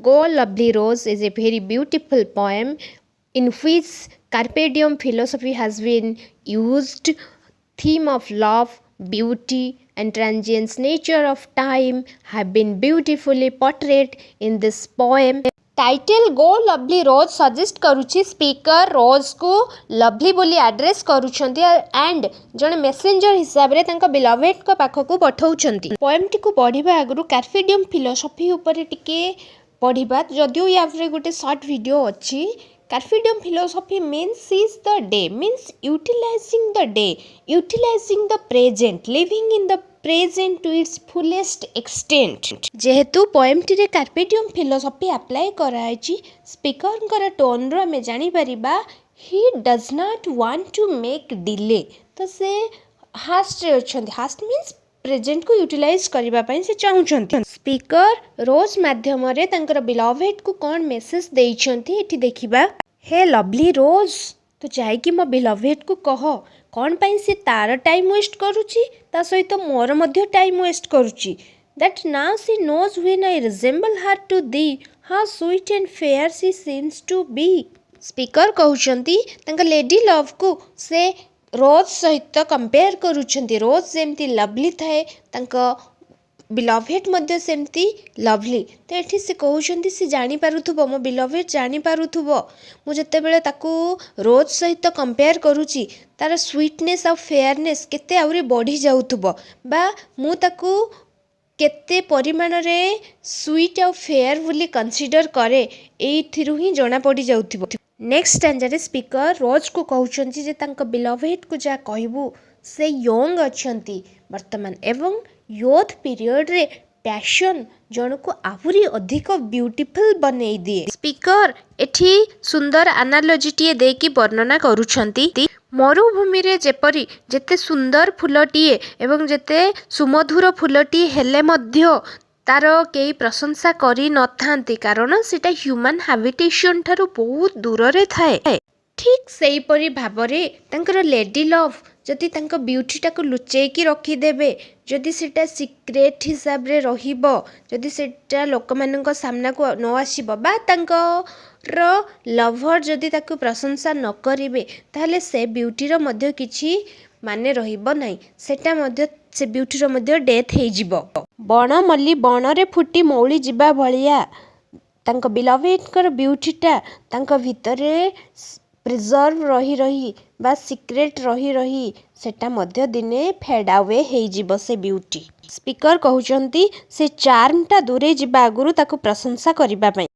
"Go Lovely Rose" is a very beautiful poem in which Carpe Diem philosophy has been used. Theme of love, beauty and transient nature of time have been beautifully portrayed in this poem. Title "Go Lovely Rose" suggest କରୁଛି speaker ରୋଜ୍କୁ lovely ବୋଲି address କରୁଛନ୍ତି and ଜଣେ messenger ହିସାବରେ ତାଙ୍କ ବିଲଭେଡ୍ଙ୍କ ପାଖକୁ ପଠାଉଛନ୍ତି। ପଏମ୍ଟିକୁ ପଢ଼ିବା ଆଗରୁ କାର୍ପେ ଡିଏମ୍ ଫିଲୋସଫି ଉପରେ ଟିକେ ପଢ଼ିବା, ଯଦିଓ ୟା ଉପରେ ଗୋଟେ ସର୍ଟ ଭିଡ଼ିଓ ଅଛି। Carpe diem philosophy means seize the day, means utilizing the day, utilizing the present, living in the present to its fullest extent. ଯେହେତୁ ପଏମ୍ଟିରେ କାର୍ପେ ଡିଏମ୍ ଫିଲୋସଫି ଆପ୍ଲାଏ କରାହେଇଛି, ସ୍ପିକରଙ୍କର ଟୋନ୍ରୁ ଆମେ ଜାଣିପାରିବା he does not want to make delay. ତ ସେ ହାଷ୍ଟରେ ଅଛନ୍ତି। ହାଷ୍ଟ means ପ୍ରେଜେଣ୍ଟକୁ utilise କରିବା ପାଇଁ ସେ ଚାହୁଁଛନ୍ତି। ସ୍ପିକର ରୋଜ୍ ମାଧ୍ୟମରେ ତାଙ୍କର ବିଲଭେଡ୍କୁ କ'ଣ ମେସେଜ ଦେଇଛନ୍ତି, ଏଠି ଦେଖିବା। ହେ ଲଭଲି ରୋଜ୍, ତୁ ଯାଇକି ମୋ ବିଲଭେଡ୍କୁ କହ, କ'ଣ ପାଇଁ ସେ ତାର ଟାଇମ୍ ୱେଷ୍ଟ କରୁଛି, ତା ସହିତ ମୋର ମଧ୍ୟ ଟାଇମ୍ ୱେଷ୍ଟ କରୁଛି, that now she knows when I resemble her to thee, how sweet and fair she seems to be. Speaker କହୁଛନ୍ତି, ତାଙ୍କ ଲେଡି ଲଭ୍କୁ ସେ ରୋଜ୍ ସହିତ କମ୍ପେୟାର କରୁଛନ୍ତି। ରୋଜ୍ ଯେମିତି ଲଭଲି ଥାଏ, ତାଙ୍କ ବିଲଭେଡ୍ ମଧ୍ୟ ସେମିତି ଲଭଲି। ତ ଏଠି ସେ କହୁଛନ୍ତି, ସେ ଜାଣିପାରୁଥିବ, ମୋ ବିଲଭେଡ୍ ଜାଣିପାରୁଥିବ, ମୁଁ ଯେତେବେଳେ ତାକୁ ରୋଜ୍ ସହିତ କମ୍ପେୟାର କରୁଛି, ତାର ସୁଇଟନେସ୍ ଆଉ ଫେୟାରନେସ୍ କେତେ ଆହୁରି ବଢ଼ିଯାଉଥିବ ବା ମୁଁ ତାକୁ କେତେ ପରିମାଣରେ ସୁଇଟ୍ ଆଉ ଫେୟାର ବୋଲି କନସିଡର କରେ, ଏଇଥିରୁ ହିଁ ଜଣା ପଡ଼ିଯାଉଥିବ। ନେକ୍ସଟ ଷ୍ଟାଞ୍ଜାରେ ସ୍ପିକର ରୋଜ୍କୁ କହୁଛନ୍ତି ଯେ ତାଙ୍କ ବିଲଭେଡ୍କୁ ଯାହା କହିବୁ, ସେ ୟଙ୍ଗ ଅଛନ୍ତି ବର୍ତ୍ତମାନ ଏବଂ ୟୁଥ୍ ପିରିୟଡ଼ରେ ପ୍ୟାସନ୍ ଜଣକୁ ଆହୁରି ଅଧିକ ବ୍ୟୁଟିଫୁଲ୍ ବନେଇ ଦିଏ। ସ୍ପିକର ଏଠି ସୁନ୍ଦର ଆନାଲୋଜିଟିଏ ଦେଇକି ବର୍ଣ୍ଣନା କରୁଛନ୍ତି। ମରୁଭୂମିରେ ଯେପରି ଯେତେ ସୁନ୍ଦର ଫୁଲଟିଏ ଏବଂ ଯେତେ ସୁମଧୁର ଫୁଲଟିଏ ହେଲେ ମଧ୍ୟ ତାର କେହି ପ୍ରଶଂସା କରିନଥାନ୍ତି, କାରଣ ସେଇଟା ହ୍ୟୁମାନ୍ ହାବିଟେସନ୍ ଠାରୁ ବହୁତ ଦୂରରେ ଥାଏ। ଠିକ୍ ସେହିପରି ଭାବରେ ତାଙ୍କର ଲେଡି ଲଭ୍ ଯଦି ତାଙ୍କ ବ୍ୟୁଟିଟାକୁ ଲୁଚେଇକି ରଖିଦେବେ, ଯଦି ସେଇଟା ସିକ୍ରେଟ୍ ହିସାବରେ ରହିବ, ଯଦି ସେଇଟା ଲୋକମାନଙ୍କ ସାମ୍ନାକୁ ନ ଆସିବ ବା ତାଙ୍କର ଲଭର୍ ଯଦି ତାକୁ ପ୍ରଶଂସା ନ କରିବେ, ତାହେଲେ ସେ ବ୍ୟୁଟିର ମଧ୍ୟ କିଛି ମାନେ ରହିବ ନାହିଁ। ସେଟା ମଧ୍ୟ, ସେ ବ୍ୟୁଟିର ମଧ୍ୟ ଡେଥ୍ ହେଇଯିବ। ବଣ ମଲ୍ଲି ବଣରେ ଫୁଟି ମଉଳି ଯିବା ଭଳିଆ ତାଙ୍କ ବିଲଭେଡ୍ଙ୍କର ବ୍ୟୁଟିଟା ତାଙ୍କ ଭିତରେ ପ୍ରିଜର୍ଭ ରହି ରହି ବା ସିକ୍ରେଟ୍ ରହି ରହି ସେଟା ମଧ୍ୟ ଦିନେ ଫେଡ୍ ଆୱେ ହେଇଯିବ ସେ ବ୍ୟୁଟି। ସ୍ପିକର କହୁଛନ୍ତି, ସେ ଚାର୍ମଟା ଦୂରେଇ ଯିବା ଆଗରୁ ତାକୁ ପ୍ରଶଂସା କରିବା ପାଇଁ।